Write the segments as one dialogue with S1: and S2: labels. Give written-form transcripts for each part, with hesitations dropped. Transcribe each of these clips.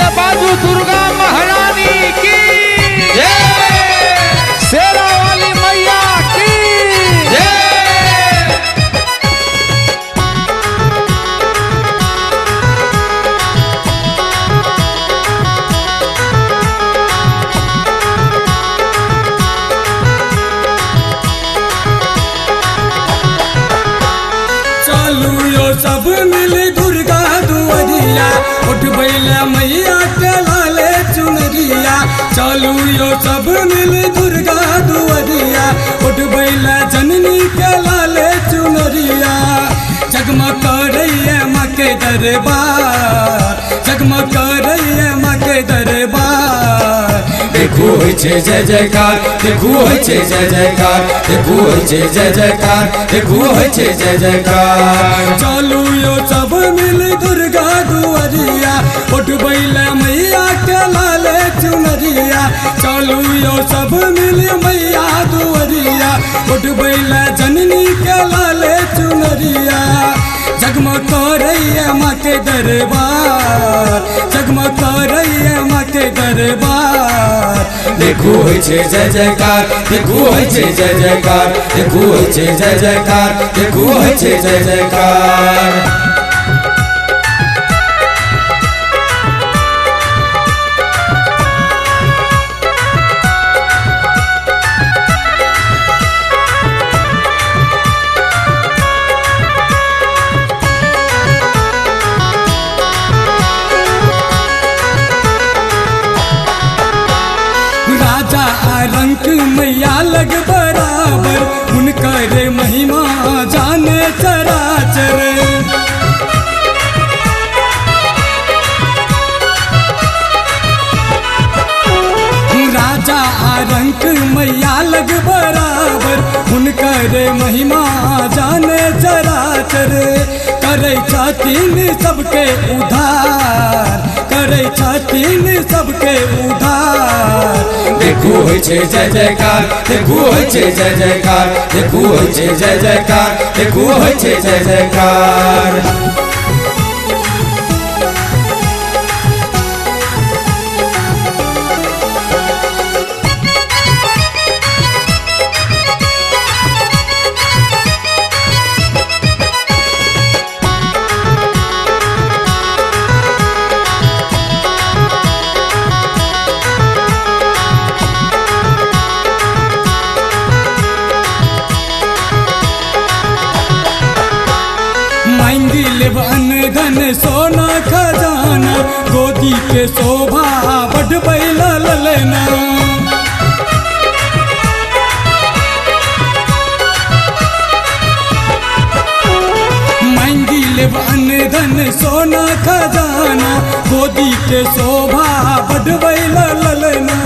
S1: से बाजू दुर्गा महारानी की
S2: जय।
S1: शेरा वाली मैया की
S2: जय।
S3: चलू यो सब मिली दुर्गा दुअरिया, उठबैला मैया के लाले चुनरिया। चलू यो सब मिली दुर्गा दुअरिया, उठबैला जननी के लाले चुनरिया। जगमग करैया माँ के दरबार, जगमग करैया माँ के दरबार।
S2: देखू होइ छै जय जयकार, देखू होइ छै जय जयकार, देखू होइ छै जय जयकार, देखू होइ छै जय जयकार।
S3: चलू यो सब मिली दुर्गा दुअरिया, उठबैला मैया के लाले चुनरिया। चलू यो सब मिली मैया दुअरिया, उठबैला जननी के लाले चुनरिया। जगमग करैया माँ के दरबार, जगमग करैया माँ के दरबार।
S2: देखू होइ छै जय जयकार, देखू होइ छै जय जयकार, देखू होइ छै जय जयकार, देखू होइ छै जय जयकार।
S3: राजा रंक मैया लग बराबर, हुनकर महिमा जाने चराचर। राजा रंक मैया लग बराबर, हुनकर महिमा जाने चराचर। करै छथिन सबके उधार, करै छथिन सबके उधार।
S2: देखू होइ छै जय जयकार, देखू होइ छै जय जयकार, देखू होइ छै जय जयकार, देखू होइ छै जय जयकार।
S3: मांगी लेब अन्न धन सोना खजाना, गोदी के शोभा बढ़बै ललना। मांगी लेब अन्न धन सोना खजाना, गोदी के शोभा बढ़बै ललना।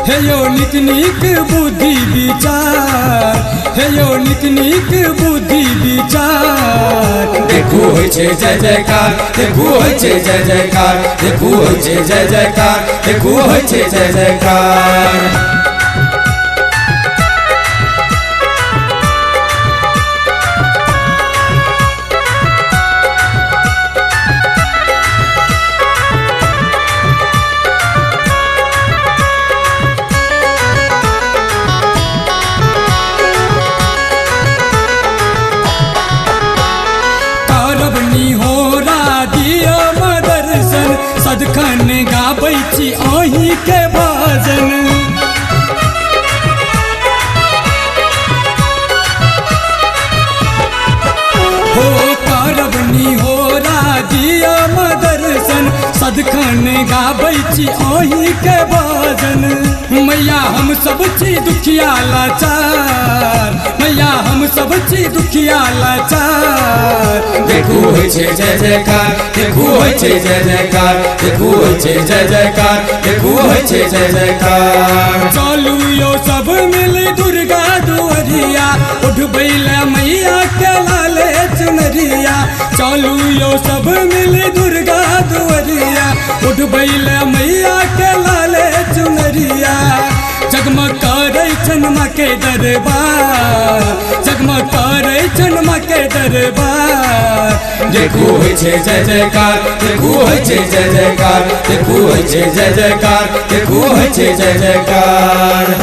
S3: हे यो निक निक बुद्धि विचार, हे यो निक निक बुद्धि विचार।
S2: देखू होइ छै जय जयकार, देखू होइ छै जय जयकार, देखू होइ छै जय जयकार, देखू होइ छै जय जयकार।
S3: करब निहोरा दिया मदर्शन, सदखन गाबै छी अहीं के भजन। हो करब निहोरा दिया मदर्शन, सदखन गाबै छी अहीं के भजन। मैया हम सब छी दुखिया लाचार, मैया हम सब छी दुखिया लाचार।
S2: देखू होइ छै जय जयकार, देखू होइ छै जय जयकार, देखू होइ छै जय जयकार, देखू होइ छै जय जयकार।
S3: चलू यो सब मिली दुर्गा दुअरिया, उठबैला मैया के लाले चुनरिया। चलू यो सब मिली दुर्गा दुअरिया, उठबैला मैया के लाले चुनरिया। जगमग करै छन माँ के दरबार, जगमग करै छन माँ के दरबार।
S2: देखू होइ छै जय जयकार, देखू होइ छै जय जयकार, देखू होइ छै जय जयकार, देखू होइ छै जय जयकार।